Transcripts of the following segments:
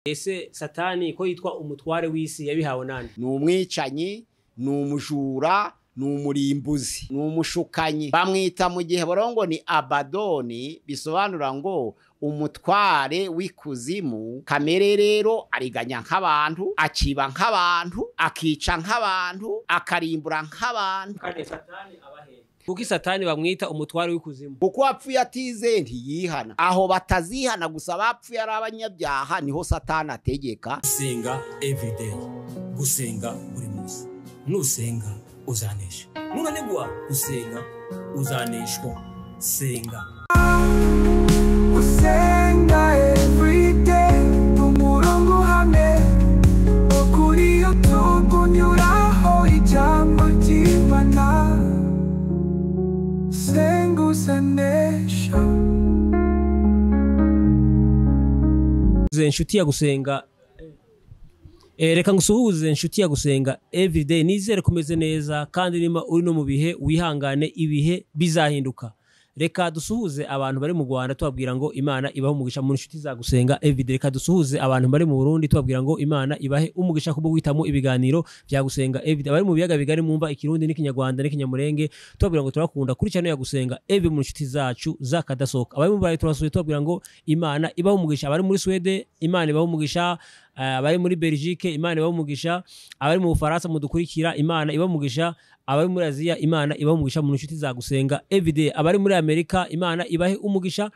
Ese Satani ko yitwa umutware w'isi yabihawe nande? Ni umwicanyi, ni umujura, ni umurimbuzi, ni umushukanyi. Bamwita mu gihe borongo ni Abadoni, bisobanura ngo umutware w'ikuzimu. Kamere rero ariganya nk'abantu, akiba nk'abantu, akica nk'abantu, akarimbura nk'abantu. Kane, Satani abahe? Kuki Satani bamwita umutware w'ikuzimu? Kuko wapfuye atizeye ntiyihana. Aho batazihana gusa bapfuye ari abanyabyaha, niho Satani ategeka. Gusenga everyday, gusenga buri munsi. Nusenga uzanesha, nunanigwa gusenga uzaneshwa. Senga. Gusenga everyday, umurongo uhamye wo kuri YouTube unyuraho ijambo ry'Imana. Senga uzanesha. Inshuti ya Gusenga, reka ngusuhuze inshuti ya Gusenga everyday. Nizere kumeze neza, kandi niba uri no mu bihe wihangane, ibihe bizahinduka. Reka dusuhuze abantu bari mu Rwanda tubabwira ngo Imana ibahe umugisha mu nshuti za Gusenga everyday. Reka dusuhuze abantu bari mu Burundi tubabwira ngo Imana ibahe umugisha kubwo guhitamo ibiganiro bya Gusenga everyday. Abari mu biyaga bigari mwumva Ikirundi n'Ikinyarwanda n'Ikinyamurenge tubabwira ngo turakunda kuri channel ya Gusenga every mu nshuti zacu zakadasohoka. Abari mu Burayi turasuye tubabwira ngo Imana ibahe umugisha. Abari muri Swede Imana ibahe umugisha. Abari muri Belgique Imana ibahe umugisha. Abari mu Bufaransa mudukurikira Imana ibahe umugisha. Abari muri Aziya Imana ibahe umugisha mu nshuti za Gusenga everyday. Abari muri Amerika Imana ibahe umugisha.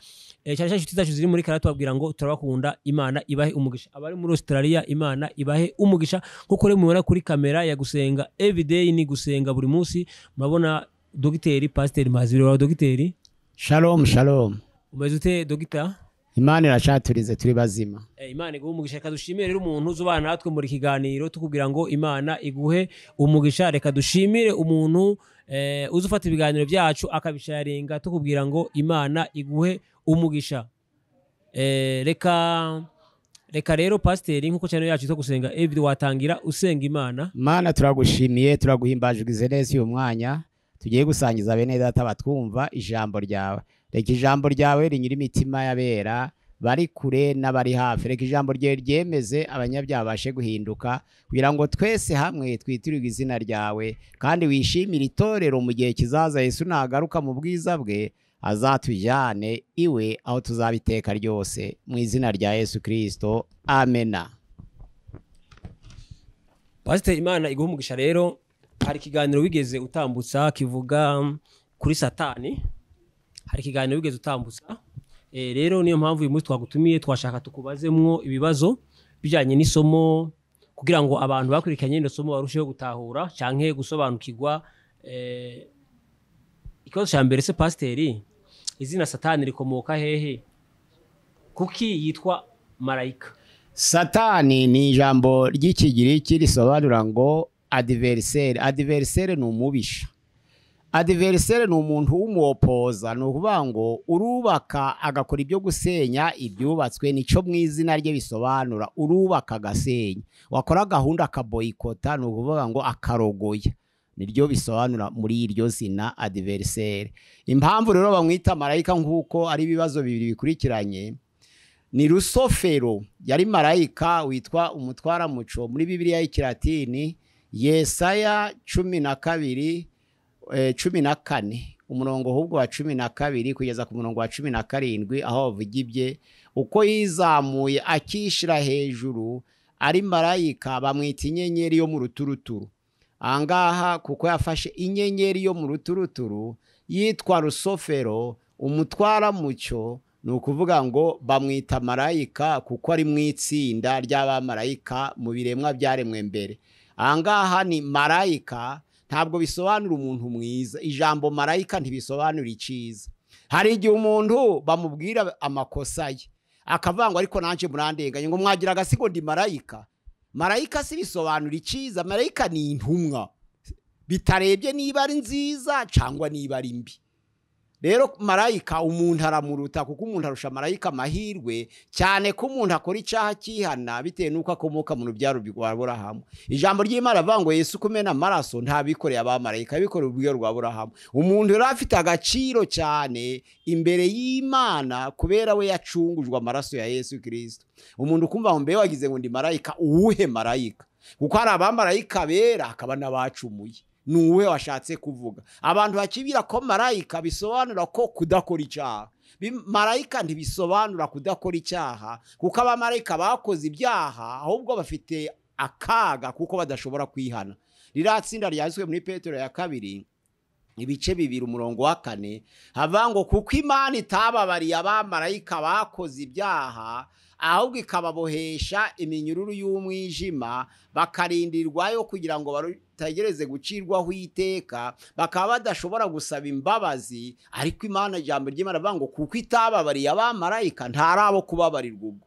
Cyane cyane inshuti zacu ziri muri Canada tubabwira ngo turabakunda, Imana ibahe umugisha. Abari muri Australia Imana ibahe umugisha. Nkuko rero mubona kuri kamera ya Gusenga everyday ni gusenga buri munsi. Murabona Dogiteri Pasiteri Mazibiri wa Dogiteri. Shalom shalom. Umeze ute Dogita? Imana iracaturize turi bazima. Imana iguhe umugisha. Reka dushimire rero umuntu uzubana natwe muri kiganiro tukubwira ngo Imana iguhe umugisha. Reka dushimire umuntu uzufata ibiganiro byacu akabisharinga tukubwira ngo Imana iguhe umugisha. Reka rero Pasiteri, nkuko channel yacu cyo Gusenga every watangira usenga Imana. Mana turagushimiye, turaguhimbaje, ugize neza uyu mwanya tugiye gusangiza bene data batwumva ijambo ryawe. Reka ijambo ryawe rinyure imitima y'abera bari kure n'abari hafi. Reka ijambo ryawe ryemeze abanyabyaha babashe guhinduka, kugira ngo twese hamwe twitirirwe izina ryawe, kandi wishimire itorero mu gihe kizaza. Yesu nagaruka mu bwiza bwe azatujyane iwe aho tuzabiteka ryose, mu izina rya Yesu Kristo, amena. Pasiteri, Imana iguhe umugisha. Rero hari ikiganiro wigeze utambutsa kivuga kuri Satani. Hari ikiganiro wigeze utambutsa. Rero niyo mpamvu uyu munsi twagutumiye, twashaka tukubazemwo ibibazo bijyanye n'isomo kugira ngo abantu bakurikiranye ino somo barusheho gutahura canke gusobanukirwa. Ikibazo cya mbere se Pasiteri, izina Satani rikomoka hehe? Kuki yitwa marayika? Satani ni ijambo ry'Ikigiriki risobanura ngo adversaire. Adversaire ni umubisha. Adversaire ni umuntu w'umuopoza, ni ukuvuga ngo urubaka agakora ibyo gusenya ibyubatswe, nico mu izina rye bisobanura, urubaka agasenya. Wakora gahunda akaboyikota, ni ukuvuga ngo akarogoya. Niryo bisobanura muri iryo zina adversaire. Impamvu rero bamwita marayika nkuko ari ibibazo bibiri bikurikiranye, ni Rusofero yari marayika witwa umutwara muco muri Bibiliya y'Ikilatini, Yesaya 12 14, umurongo ahubwo wa 12 kugeza ku murongo wa 17, aho bavuga ibye uko yizamuye akishira hejuru ari marayika, bamwita inyenyeri yo mu ruturuturu. Angaha kuko yafashe inyenyeri yo mu ruturuturu yitwa Rusofero umutwara mucyo, ni ukuvuga ngo bamwita marayika kuko ari mu itsinda ry'abamarayika mu biremwa byaremwe mbere. Angaha ni marayika, ntabwo bisobanura umuntu mwiza. Ijambo marayika ntibisobanura iciza. Hari igihe umuntu bamubwira amakosa ye akavuga ngo ariko nanje murandenganye, ngo mwagira agasigo ndi marayika. Marayika si bisobanura iciza, marayika ni intumwa bitarebye niba ari nziza cyangwa niba ari mbi. Rero marayika umuntu aramuruta, kuko umuntu arusha marayika amahirwe cyane ko umuntu akora icyaha cyihana bitewe n'uko akomoka mu rubyaro rwa Aburahamu. Ijambo ry'Imana rivuga ngo Yesu kumena amaraso ntabikoreye abamarayika, abikoreye urubyaro rwa Aburahamu. Umuntu yari afite agaciro cyane imbere y'Imana kubera we yacungujwe amaraso ya Yesu Kristo. Umuntu kumva ngo mbe wagize ngo ndi marayika, uwuhe marayika? Kuko hari abamarayika bera hakaba n'abacumuye. Nuwe washatse kuvuga. Abantu bakibira ko marayika bisobanura ko kudakora icyaha. Marayika ntibisobanura kudakora icyaha, kuko abamarayika bakoze ibyaha ahubwo bafite akaga kuko badashobora kwihana. Riratsinda ryanditswe muri Petero ya kabiri ibice 2 umurongo wa 4 havuga ngo kuko Imana itababariye abamarayika bakoze ibyaha, ahubwo ikababohesha iminyururu y'umwijima bakarindirwayo kugira ngo bategereze gucirwaho iteka, bakaba badashobora gusaba imbabazi. Ariko Imana, ijambo ry'Imana rivuga ngo kuko itababariye abamarayika ntarabo kubabarirwa ubwo.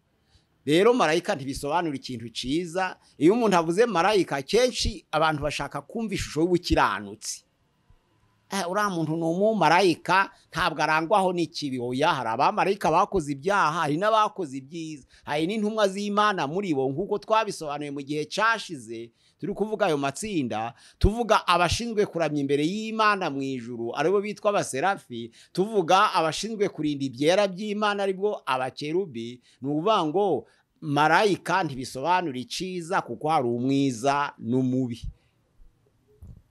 Rero marayika ntibisobanura ikintu ciza. Iyo umuntu avuze marayika kenshi abantu bashaka kumva ishusho y'ubukiranutsi. Uriya muntu ni umumarayika ntabwo arangwaho n'ikibi. Oya, hari abamarayika bakoze ibyaha, hari n'abakoze ibyiza, hari n'intumwa z'Imana muri bo, nk'uko twabisobanuye mu gihe cyashize turi kuvuga ayo matsinda, tuvuga abashinzwe kuramya imbere y'Imana mu ijuru aribo bitwa abaserafi, tuvuga abashinzwe kurinda ibyera by'Imana aribwo abakerubi. Ni ukuvuga ngo marayika ntibisobanura iciza kuko hari umwiza n'umubi.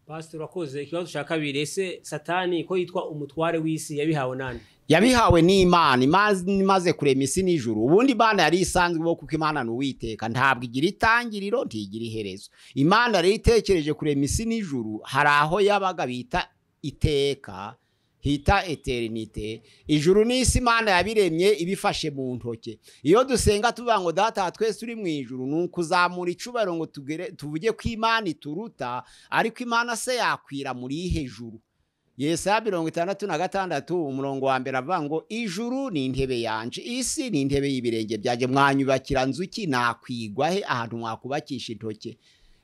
Pastor urakoze. Ikibazo cya kabiri, ese Satani ko yitwa umutware w'isi yabihawe nande? Yabihawe n'Imana. Imana imaze kurema isi n'ijuru. Ubundi Imana yari isanzwe bo, kuko Imana ni Uwiteka, ntabwo igira itangiriro ntigira iherezo. Imana rero itekereje kurema isi n'ijuru, hari aho yabaga bita iteka, hita eternite. Ijuru n'isi Imana yabiremye ibifashe mu ntoke. Iyo dusenga tuvuga ngo Data twese uri mu ijuru, ni ukuzamura icubahiro ngo tuvuge ko Imana ituruta, ariko Imana se yakwira muri ihe juru? Yesaya 66 umurongo wa mbere avuga ngo ijuru ni intebe yanje, isi ni intebe y'ibirenge byanjye, mwanyubakira nzuki nakwigwa he ahantu mwakubakisha intoke?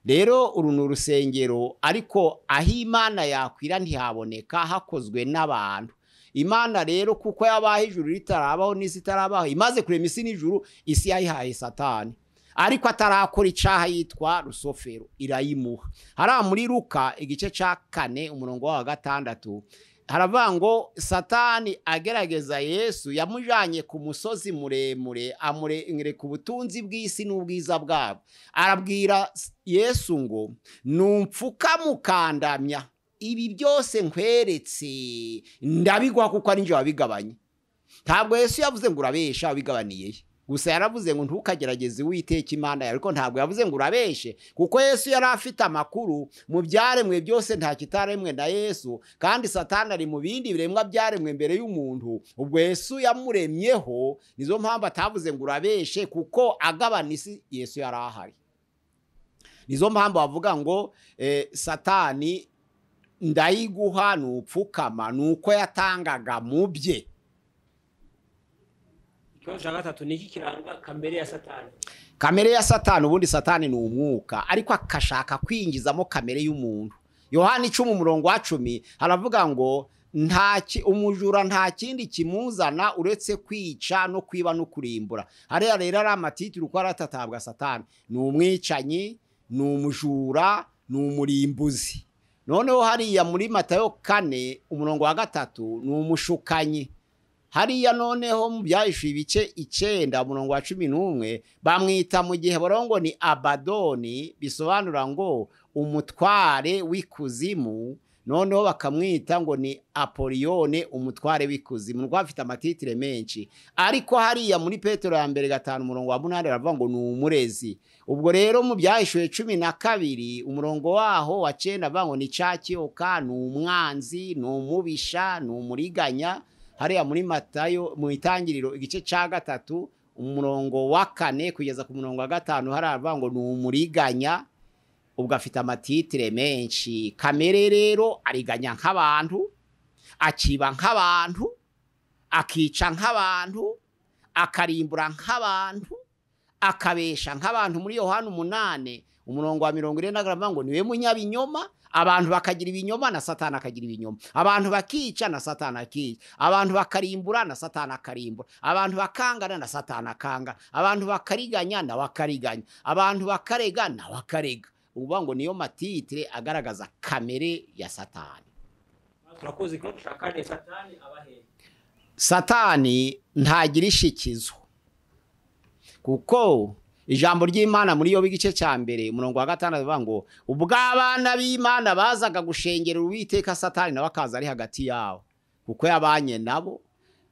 Rero uru ni urusengero, ariko aho Imana yakwira ntihaboneka, hakozwe n'abantu. Imana rero kuko yabaho ijuru ritarabaho n'isi itarabaho, imaze kurema isi n'ijuru, isi yayihaye Satani, ariko atarakora icaha yitwa Rusofero, irayimuha. Hariya muri Luka igice ca 4 umurongo wa 6 haravuga ngo Satani agerageza Yesu, yamujanye ku musozi muremure, amurereka ubutunzi bw'isi n'ubwiza bwabo. Arabwira Yesu ngo numpfuka mukandamya, ibi byose nkweretse ndabigwa kuko ari nje wabigabanye. Ntabwo Yesu yavuze ngo urabesha wabigabaniye, gusa yaravuze ngo ntukagerageze Uwiteka Imana yawe, ariko ntabwo yavuze ngo urabeshe, kuko Yesu yari afite amakuru mu byaremwe byose nta kitaremwe na Yesu, kandi Satani ari mu bindi biremwa byaremwe mbere y'umuntu. Ubwo Yesu yamuremyeho, nizo mpamvu atavuze ngo urabeshe, kuko agabana isi Yesu yari ahari. Nizo mpamvu bavuga ngo Satani ndayiguha nupfukama, nuko yatangaga mu bye. Ikibazo cya gatatu, ni iki kiranga kamere ya Satani? Kamere ya Satani, ubundi Satani ni umwuka, ariko akashaka kwinjizamo kamere y'umuntu. Yohana 10 umurongo wa 10 haravuga ngo umujura nta kindi kimuzana uretse kwica no kwiba no kurimbura. Hariya rero ari amatitiro uko aratatabwa Satani: ni umwicanyi, ni umujura, ni umurimbuzi. Noneho hariya muri Matayo 4 umurongo wa 3 ni umushukanyi. Hariya noneho mu Byahishuwe ibice 9 umurongo wa 11 bamwita mu gihe borongo ni Abadoni, bisobanura ngo umutware w'ikuzimu. Noneho bakamwita ngo ni Apolione, umutware w'ikuzimu. Nuko afite amatitire menshi. Ariko hariya muri Petero ya mbere 5 umurongo wa 8 aravuga ngo ni umurezi. Ubwo rero mu Byahishuwe 12 umurongo waho wa 9 avuga ngo ni cyakiyoka, ni umwanzi, ni umubisha, ni umuriganya. Hariya muri Matayo mu itangiriro igice ca 3 umurongo wa 4 kugeza ku murongo wa 5 haravuga ngo ni umuriganya. Ubwo afite amatitire menshi. Kamere rero ariganya nk'abantu, akiba nk'abantu, akica nk'abantu, akarimbura nk'abantu, akabesha nk'abantu. Muri Yohana 8 umurongo wa 45 ngo niwe munyabinyoma. Abantu bakagira ibinyoma na Satani akagira ibinyoma, abantu bakica na Satani akica, abantu bakarimbura na Satani akarimbura, abantu bakangana na Satani akangana, abantu bakariganya na bakariganya, abantu bakarega na bakarega. Ubu ngo niyo matitire agaragaza kamere ya Satani. Turakoze ko dushakane. Satani abahe? Satani ntagira ishikizo, kuko ijambo ry'Imana muri yo igice cya mbere umurongo wa 6 bivuga ngo ubwo abana b'Imana bazaga gushengera Uwiteka, Satani nawe akaza ari hagati yabo, kuko yabanye nabo.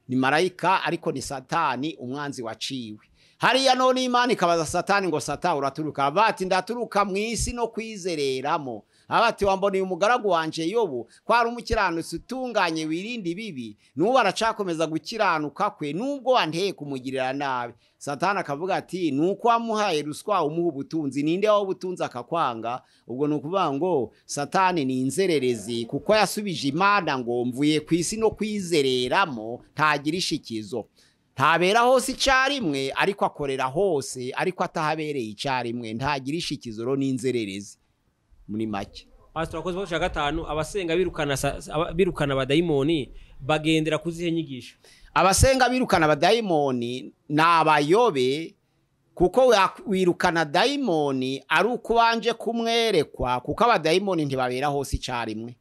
Ni marayika ariko ni Satani umwanzi waciwe. Hariya none Imana ikabaza Satani ngo Satani uraturuka? Bati ndaturuka mu isi no kwizereramo. Abati wamboneye umugaragu wanje Yobu ko ari umukiranutsi utunganye wirinda ibibi, n'ubu aracakomeza gukiranuka kwe nubwo wanteye kumugirira nabi. Satani akavuga ati nuko wamuhaye ruswa umuha ubutunzi, ninde wawe ubutunzi akakwanga? Ubwo ni ukuvuga ngo Satani ni inzererezi, kuko yasubije Imana ngo mvuye ku isi no kwizereramo. Ntagira ishikizo, ntabera hose icyarimwe, ariko akorera hose ariko atahabereye icyarimwe. Ntagira ishikizo ro n'inzererezi muri make. Pastor, akoze cya 5, abasenga birukana abadayimoni bagendera kuzihe nyigisho? Abasenga birukana abadayimoni ni abayobe, kuko wirukana dayimoni ari uko ubanje kumwerekwa, kuko abadayimoni ntibabera hose icyarimwe.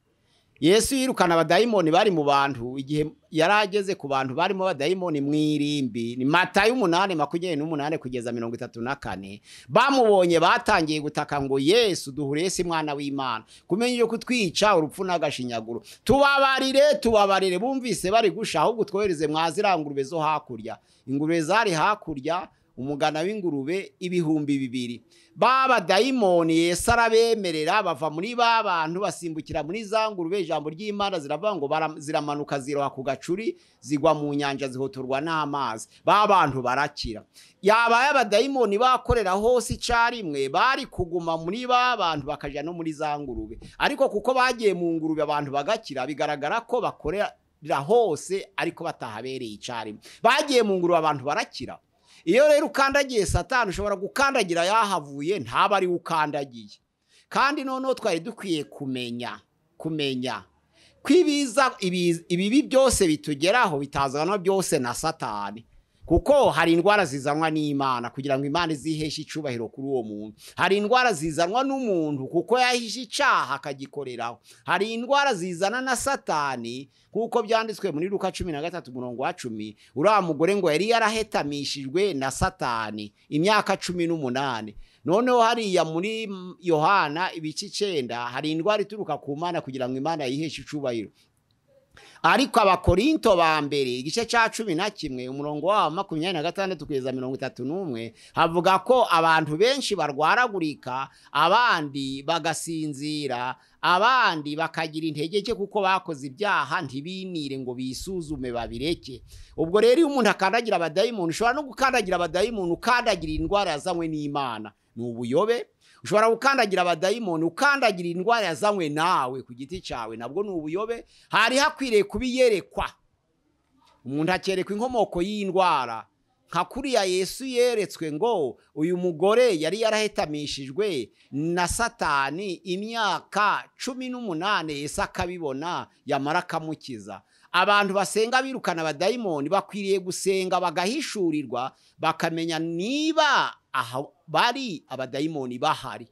Yesu yirukana abadayimoni bari mu bantu igihe yarageze ku bantu barimo abadayimoni mwirimbi, ni Matayo 8:28 kugeza 34. Bamubonye batangiye gutaka ngo Yesu duhure si mwana w'Imana, kumenya iyo kutwica urupfu n'agashinyaguro, tubabarire tubabarire. Bumvise bari gusha, ahubwo twohereze mwazirangurube zo hakurya. Ingurube zari hakurya, umugana w'ingurube 2000. Baba dayimoni Yesu arabemerera, bava muri ba bantu basimbukira muri za ngurube. Ijambo ry'Imana ziravuga ngo ziramanuka ziroha ku gacuri, zigwa mu nyanja zihotorwa n'amazi, ba bantu barakira. Yabaye abadayimoni bakorera hose icarimwe, bari kuguma muri ba bantu bakaja no muri za ngurube, ariko kuko bagiye mu ngurube abantu bagakira, bigaragara ko bakorera hose ariko batahabereye icarimwe. Bagiye mu ngurube abantu barakira. Iyo rero ukandagiye Satani, ushobora gukandagira yahavuye ntaba ari ukandagiye. Kandi noneho twari dukwiye kumenya kwibiza ibibi byose bitugeraho bitazanwa byose na Satani, kuko hari indwara zizanwa n'Imana kugira ngo Imana iziheshe icubahiro kuri uwo muntu. Hari indwara zizanwa n'umuntu kuko yahishe icaha akagikoreraho. Hari indwara zizana na Satani kuko byanditswe muri Luka 13 umurongo wa 10, uriya mugore ngo yari yarahetamishijwe na Satani imyaka 18. Noneho hariya muri Yohana ibice 9 hari indwara ituruka ku Mana kugira ngo Imana yiheshe icubahiro. Ariko Abakorinto ba mbere igice ca 11 umurongo wa 26 kugeza 31 havuga ko abantu benshi barwaragurika, abandi bagasinzira, abandi bakagira intege nke kuko bakoze ibyaha ntibinire ngo bisuzume babireke. Ubwo rero iyo umuntu akandagira abadayimoni, ushobora no gukandagira abadayimoni ukandagira indwara yazanywe n'Imana, ni ubuyobe. Ushobora gukandagira abadayimoni ukandagira indwara yazanywe nawe ku giti cyawe, nabwo ni ubuyobe. Hari hakwiriye kubiyerekwa, umuntu akerekwa inkomoko y'indwara, nka kuriya Yesu yeretswe ngo uyu mugore yari yarahetamishijwe na Satani imyaka 18, Yesu akabibona yamara akamukiza. Abantu basenga birukana abadayimoni bakwiriye gusenga bagahishurirwa, bakamenya niba aha bari abadayimoni bahari,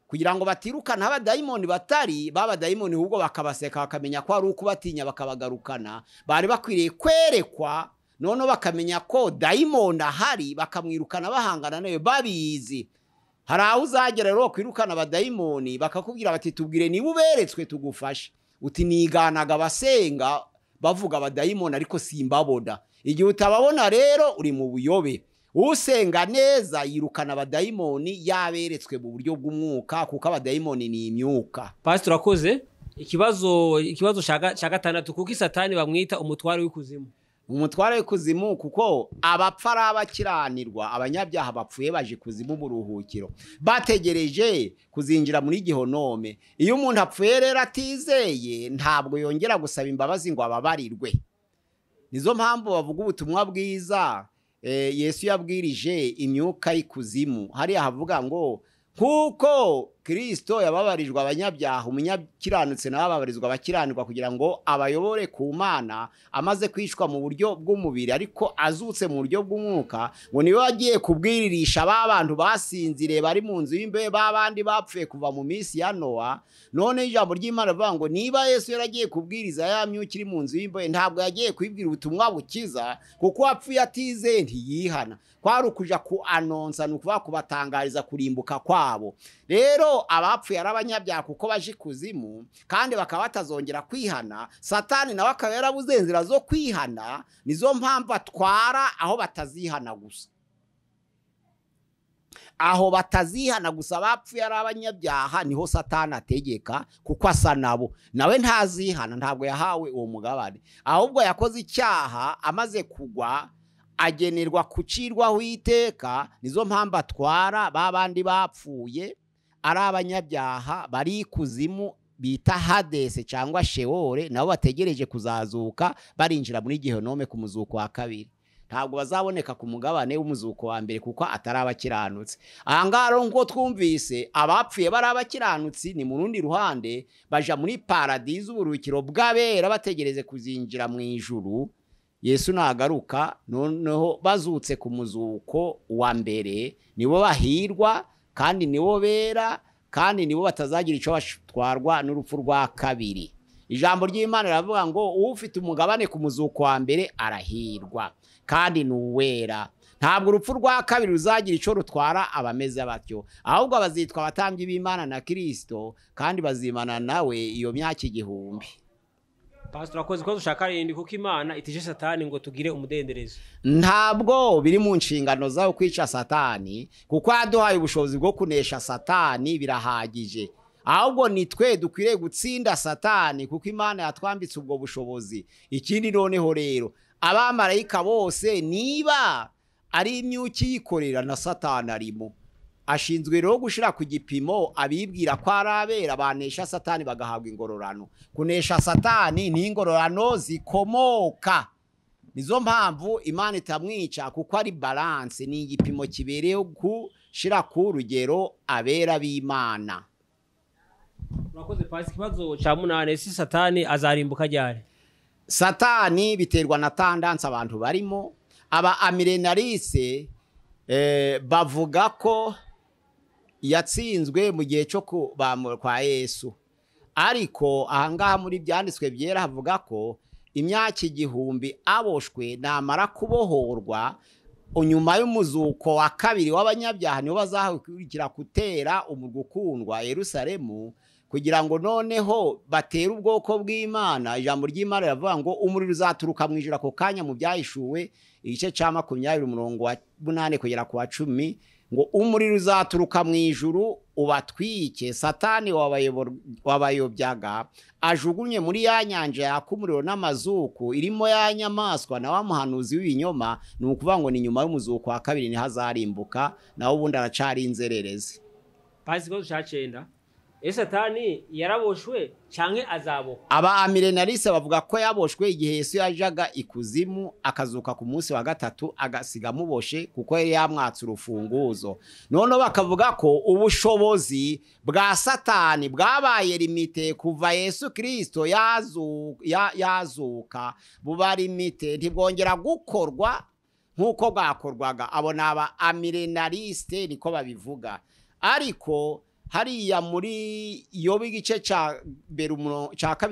kugira ngo batirukana abadayimoni batari babadayimoni, ahubwo bakabaseka bakamenya ko ari ukubatinya bakabagarukana. Bari bakwiriye kwerekwa none bakamenya ko dayimoni ahari, bakamwirukana bahangana nayo babizi. Hari aho uzagera rero kwirukana abadayimoni bakakubwira bati tubwire niba uberetswe tugufashe, uti niganaga basenga bavuga abadayimoni ariko simbabona. Igihe utababona rero uri mu buyobe. Usenga neza yirukana abadayimoni yaberetswe mu buryo bw'umwuka, kuko abadayimoni ni imyuka. Pastor, akoze ikibazo cya 6, kuko Satani bamwita umutware w'ikuzimu. Umutware w'ikuzimu kuko abapfa ari abakiranirwa, abanyabyaha bapfuye baje kuzimu mu ruhukiro, bategereje kuzinjira muri gihonome. Iyo umuntu apfuye rero atizeye, ntabwo yongera gusaba imbabazi ngo ababarirwe. Nizo mpamvu bavuga ubutumwa bwiza Yesu yabwirije imyuka y'ikuzimu, hariya havuga ngo kuko Kristo yababarijwe abanyabyaha, umunyakiranutse nawe ababarizwa abakiranirwa kugira ngo abayobore ku Mana, amaze kwicwa mu buryo bw'umubiri ariko azutse mu buryo bw'umwuka, ngo niwe wagiye kubwiririsha ba bantu basinziriye bari mu nzu y'imbehe, ba bandi bapfuye kuva mu minsi ya Nowa. None ijambo ry'Imana rivuga ngo niba Yesu yaragiye kubwiriza ya myuka iri mu nzu y'imbehe, ntabwo yagiye kwibwira ubutumwa bukiza, kuko uwapfuye atizeye ntiyihana. Kwari ukuja ku anonsa, ni ukuvuga kubatangariza kurimbuka kwabo. Rero abapfuye ari abanyabyaha kuko baje ikuzimu kandi bakaba batazongera kwihana, Satani nawe akaba yarabuze inzira zo kwihana, nizo mpamvu atwara aho batazihana gusa. Aho batazihana gusa abapfuye ari abanyabyaha niho Satani ategeka, kuko asa nabo, nawe ntazihana, ntabwo yahawe uwo mugabane, ahubwo yakoze icyaha amaze kugwa agenerwa kucirwaho iteka. Nizo mpamvu atwara ba bandi bapfuye ari abanyabyaha bari ikuzimu bita Hadese cyangwa Sheole, nabo bategereje kuzazuka barinjira muri Gihenome ku muzuko wa kabiri. Ntabwo bazaboneka ku mugabane w'umuzuko wa mbere kuko atari abakiranutsi. Aha ngaha rero nk'uko twumvise, abapfuye bari abakiranutsi ni mu rundi ruhande baja muri paradizo, uburuhukiro bw'abera, bategereze kuzinjira mu ijuru. Yesu nagaruka noneho bazutse ku muzuko wa mbere, nibo bahirwa kandi nibo bera kandi nibo batazagira icyo batwarwa n'urupfu rwa kabiri. Ijambo ry'Imana riravuga ngo ufite umugabane ku muzuko wa mbere arahirwa kandi ni uwera. Ntabwo urupfu rwa kabiri ruzagira icyo rutwara abameze batyo, ahubwo bazitwa abatambyi b'Imana na Kristo kandi bazimana nawe iyo myaka 1000. Pastor, akoze ko dushaka rindi kuko Imana itije Satani ngo tugire umudenderezo. Ntabwo biri mu nshingano zawe kwica Satani, kuko yaduhaye ubushobozi bwo kunesha Satani birahagije. Ahubwo ni twe dukwiriye gutsinda Satani kuko Imana yatwambitse ubwo bushobozi. Ikindi noneho rero, abamarayika bose niba ari imyuki yikorera na Satani arimo, ashinzwe rero gushira ku gipimo abibwira ko ari abera banesha Satani bagahabwa ingororano. Kunesha Satani ni ingororano zikomoka. Nizo mpamvu Imana itamwica, kuko ari balance, ni igipimo kibereyeho gushira ku rugero abera b'Imana. Urakoze Pastor. Ikibazo cya 8, si Satani azarimbuka ryari? Satani biterwa na tendance abantu barimo. Aba amilenarise bavuga ko yatsinzwe mu gihe cyo kubambwa kwa Yesu, ariko ahangaha muri byanditswe byera havuga ko imyaka 1000 aboshwe namara kubohorwa nyuma y'umuzuko wa kabiri w'abanyabyaha, nibo bazakurikira gutera umurwa ukundwa Yerusalemu, kugira ngo noneho batere ubwoko bw'Imana. Ijambo ry'Imana riravuga ngo umuriro uzaturuka mu ijuru ako kanya, mu byahishuwe igice cya 20 umurongo wa 8 kugera ku wa 10, ngo umuriro uzaturuka mu ijuru ubatwike. Satani wabayobyaga ajugunye muri ya nyanja yaka umuriro n'amazuku irimo ya nyamaswa na wa muhanuzi w'ibinyoma. Ni ukuvuga ngo ni nyuma y'umuzuko wa kabiri niho azarimbuka, naho ubundi aracari inzererezi. Pastor, cya 9, Satani yaraboshwe canke azabohwa? Aba amilenarise bavuga ko yaboshwe igihe Yesu yajaga ikuzimu akazuka ku munsi wa gatatu agasiga amuboshe, kuko yari yamwatse urufunguzo. None bakavuga ko ubushobozi bwa Satani bwabaye limite kuva Yesu Kristo yazuka, buba limite, ntibwongera gukorwa nk'uko bwakorwaga. Abo ni aba amilenariste niko babivuga. Ariko hariya muri Yobu igice cya 2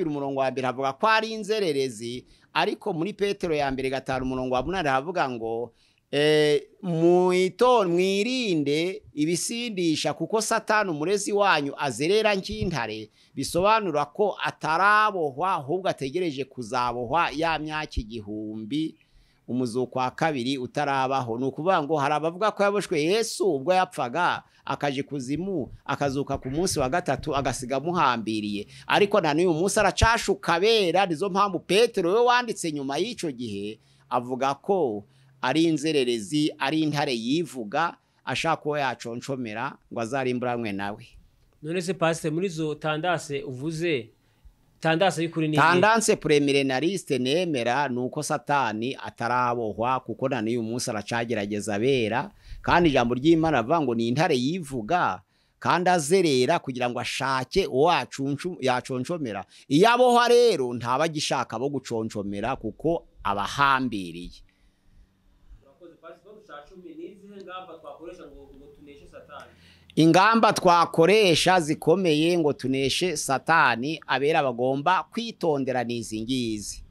umurongo wa 1 havuga ko ari inzererezi, ariko muri Petero ya 1 5 umurongo wa 8 havuga ngo mwirinde ibisindisha kuko Satani umurezi wanyu azerera nk'intare. Bisobanura ko atarabohwa ahubwo ategereje kuzabohwa ya myaka 1000 umuzuko wa kabiri utarabaho. Ni ukuvuga ngo hari abavuga ko yaboshwe Yesu ubwo yapfaga akaje kuzimu akazuka ku munsi wa gatatu agasiga muhambiriye, ariko na n'uyu munsi aracashuka bera. Nizo mpamvu Petero we wanditse nyuma y'icyo gihe avuga ko ari inzererezi, ari intare yivuga, ashaka uwo yaconshomera ngo azarimburanwe nawe. None se Pastor, muri zo tandase uvuze Tendance y'ukuri ni Tendance premillénariste nemera ni uko Satani atarabohwa, kuko na n'uyu munsi aracagerageza abera, kandi ijambo ry'Imana rivuga ngo ni intare yivuga kandi azerera kugira ngo ashake uwo yaconshomera. Iyo abohwa rero ntaba agishaka abo guconshomera kuko abahambiriye. Ingamba twakoresha zikomeye ngo tuneshe Satani, abera bagomba kwitondera n'izi ngizi.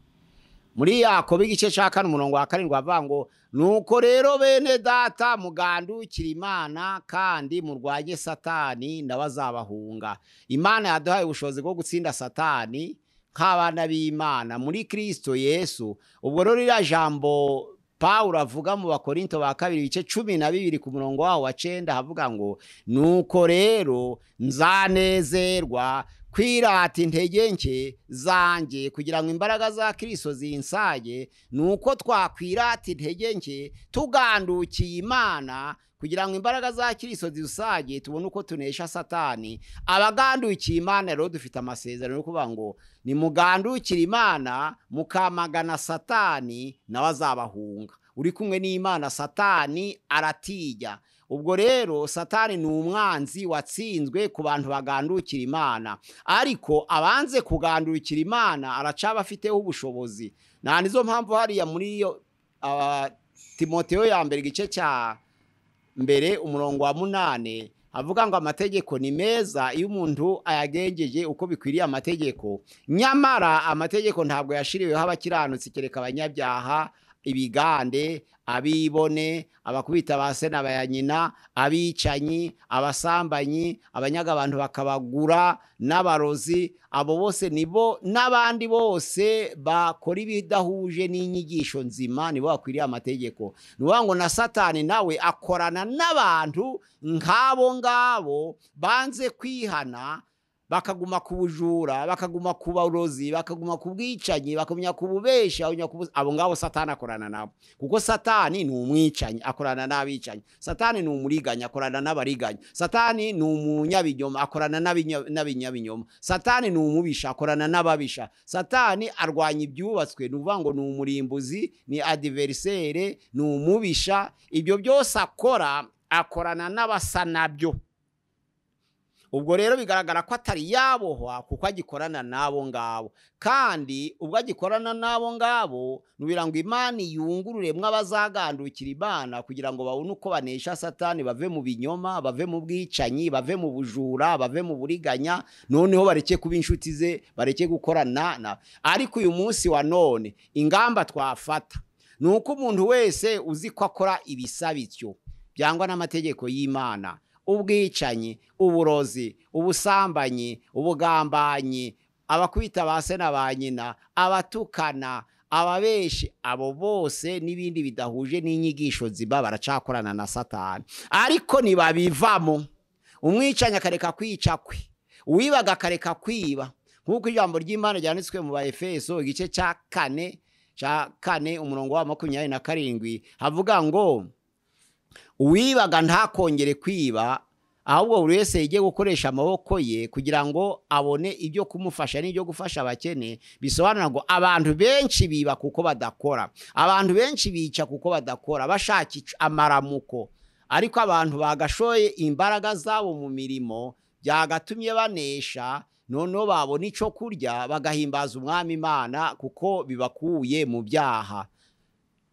Muri Yakobo igice cya 4 umurongo wa 7 avuga ngo nuko rero bene data mugandukira Imana kandi murwanye Satani nawe azabahunga. Imana yaduhaye ubushobozi bwo gutsinda Satani nk'abana b'Imana muri Kristo Yesu. Ubwo rero ririya jambo Paulo avuga mu Bakorinto ba kabiri ibice 12 ku murongo waho wa 9 avuga ngo nuko rero nzanezerwa kwirata intege nke zanjye kugira ngo imbaraga za Kristo zinsage. Nuko twakwirata intege nke tugandukiye Imana kugira ngo imbaraga za Kristo zidusage tubone uko tunesha Satani. Abagandukiye Imana rero dufite amasezerano yo kuvuga ngo nimugandukire Imana mukamagana Satani nawe azabahunga. Uri kumwe n'Imana Satani aratijya. Ubwo rero Satani ni umwanzi watsinzwe ku bantu bagandukira Imana, ariko abanze kugandukira Imana aracaba afiteho ubushobozi. Na nizo mpamvu hariya muri Timoteo ya mbere igice cya mbere umurongo wa 8 avuga ngo amategeko ni meza iyo umuntu ayagengeje uko bikwiriye amategeko, nyamara amategeko ntabwo yashiriweho abakiranutsi kereka abanyabyaha, ibigande, abibone, abakubita ba se n'abayanyina, abicanyi, abasambanyi, abanyaga abantu bakabagura n'abarozi. Abo bose nibo n'abandi bose bakora ibidahuje n'inyigisho nzima nibo bakwiriye amategeko. Nuvuga ngo na Satani nawe akorana n'abantu nk'abo ngabo banze kwihana, bakaguma ku bujura, bakaguma ku barozi, bakaguma ku bwicanyi, bakaguma ku bubesha, abo ngabo Satani akorana nabo. Kuko Satani ni umwicanyi akorana n'abicanyi, Satani ni umuriganya akorana n'abariganya, Satani ni umunyabinyoma akorana n'abinyabinyoma, Satani ni umubisha akorana n'ababisha, Satani arwanya ibyubatswe, ni ukuvuga ngo ni umurimbuzi, ni adversaire, ni umubisha. Ibyo byose akora akorana n'abasa nabyo. Ubwo rero bigaragara ko atari yabohwa kuko agikorana nabo ngabo, kandi ubwo agikorana nabo ngabo nubira ngo Imana yungururemwe abazagandukira Imana kugira ngo babone uko banesha Satani, bave mu binyoma, bave mu bwicanyi, bave mu bujura, bave mu buriganya, noneho bareke kuba inshuti ze, bareke gukorana na. Ariko uyu munsi wa none ingamba twafata nuko umuntu wese uzi ko akora ibisabityo byangwa n'amategeko y'Imana, ubwicanyi, uburozi, ubusambanyi, ubugambanyi, abakwita ba se na ba nyina, abatukana, ababeshi, abo bose n'ibindi bidahuje n'inyigisho ziba baracakorana na Satani. Ariko nibabivamo, umwicanyi akareka kwica kwe, uwibaga akareka kwiba, nk'uko ijambo ry'Imana ryanditswe mu Baefeso igice cya 4 umurongo wa 27 havuga ngo uwibaga ntakongere kwiba, ahubwo buri wese yige gukoresha amaboko ye kugira ngo abone ibyo kumufasha n'ibyo gufasha abakene. Bisobanura ngo abantu benshi biba kuko badakora, abantu benshi bica kuko badakora, bashaka amaramuko. Ariko abantu bagashoye imbaraga zabo mu mirimo byagatumye banesha, noneho babona icyo kurya bagahimbaza Umwami Imana kuko bibakuye mu byaha.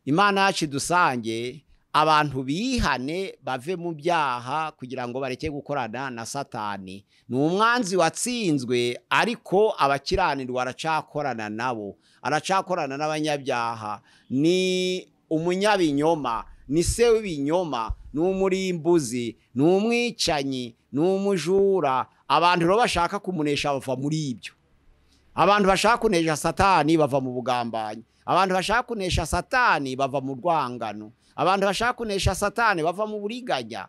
Imana yacu dusange abantu bihane bave mu byaha kugira ngo bareke gukorana na Satani. Ni umwanzi watsinzwe, ariko abakiranirwa aracakorana nabo, aracakorana n'abanyabyaha. Ni umunyabinyoma, ni se w'ibinyoma, ni umurimbuzi, ni umwicanyi, ni umujura. Abantu rero bashaka kumunesha bava muri ibyo. Abantu bashaka kunesha Satani bava mu bugambanyi, abantu bashaka kunesha Satani bava mu rwangano, abantu bashaka kunesha Satani bava mu buriganya.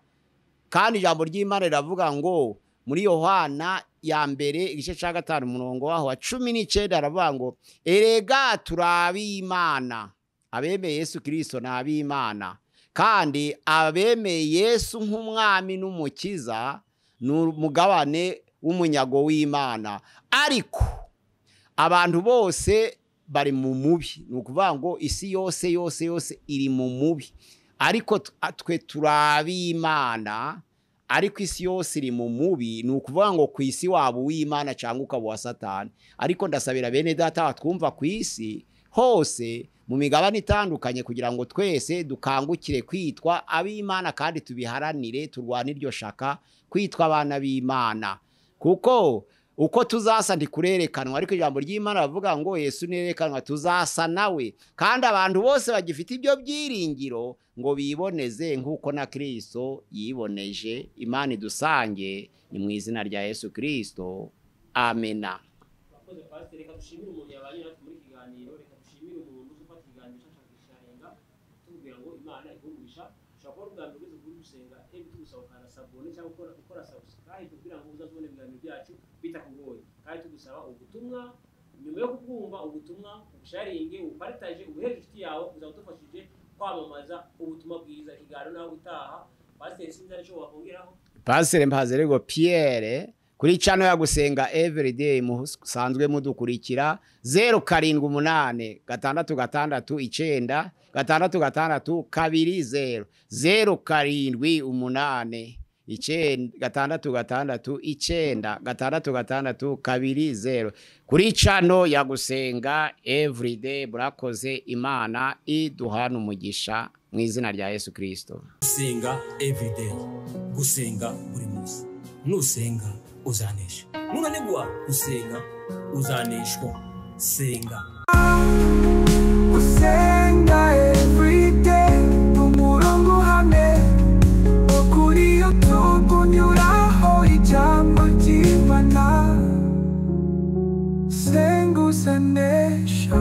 Kandi ijambo ry'Imana riravuga ngo muri Yohana ya mbere igice cya 5 umurongo waho wa 19 aravuga ngo erega turabimana, abemeye Yesu Kristo n'abimana, kandi abemeye Yesu nk'umwami n'umukiza n'umugabane w'umunyago w'Imana. Ariko Abantu bose bari mu mubi, ni ukuvuga ngo isi yose yose yose iri mu mubi, ariko twe turabimana, ariko isi yose iri mu mubi. Ni ukuvuga ngo ku isi waba uw'Imana cyangwa ukaba uwa Satani. Ariko ndasabira bene data batwumva ku isi hose mu migabane itandukanye, kugira ngo twese dukangukire kwitwa ab'Imana kandi tubiharanire, turwane iryo shaka kwitwa abana b'Imana, kuko uko tuzasa ntikurerekanwa, ariko ijambo ry'Imana bavuga ngo Yesu nirerekanwa tuzasa nawe. Kandi abantu bose bagifite ibyo byiringiro ngo biboneze nk'uko na Kristo yiboneje. Imana idusange, ni mu izina rya Yesu Kristo, amena. Murakoze pasiteri, reka dushimire umuntu yabanye natwe muri iki kiganiro, reka dushimire umuntu uzi ufata ikiganiro cyacu akakisharinga, tubwira ngo Imana iguhe. Ushobora kuba ubwa mbere ugeze kuri gusenga ebi, tugusaba ukanda s'abonner cyangwa gukora subscribe kugira ngo uzazibone ibiganiro byacu bitakugoye. Kandi tugusaba ubutumwa, nyuma yo kubwumva ubutumwa ubusharinge, ubupartage, ubuhereze inshuti yawe, uzaba udufashije kwamamaza ubutumwa bwiza. Ikiganiro nawe utaha. Pasiteri, sinzi aricyo wakongeraho. Pasiteri Mpazerego Pierre kuri channel ya Gusenga Everyday musanzwe mudukurikira, 078 6 6 9 6 6 2 0, 078 9 6 9 6 6 2 0, kuri channel ya Gusenga Everyday. Murakoze, Imana iduhana umugisha mu izina rya Yesu Kristo. Gusenga everyday, gusenga buri munsi. Nusenga uzanesha, nunanigwa gusenga uzaneshwa. Senga. Gusenga everyday, umurongo uhamye wo kuri YouTube unyuraho ijambo ry'Imana. Senga uzanesha.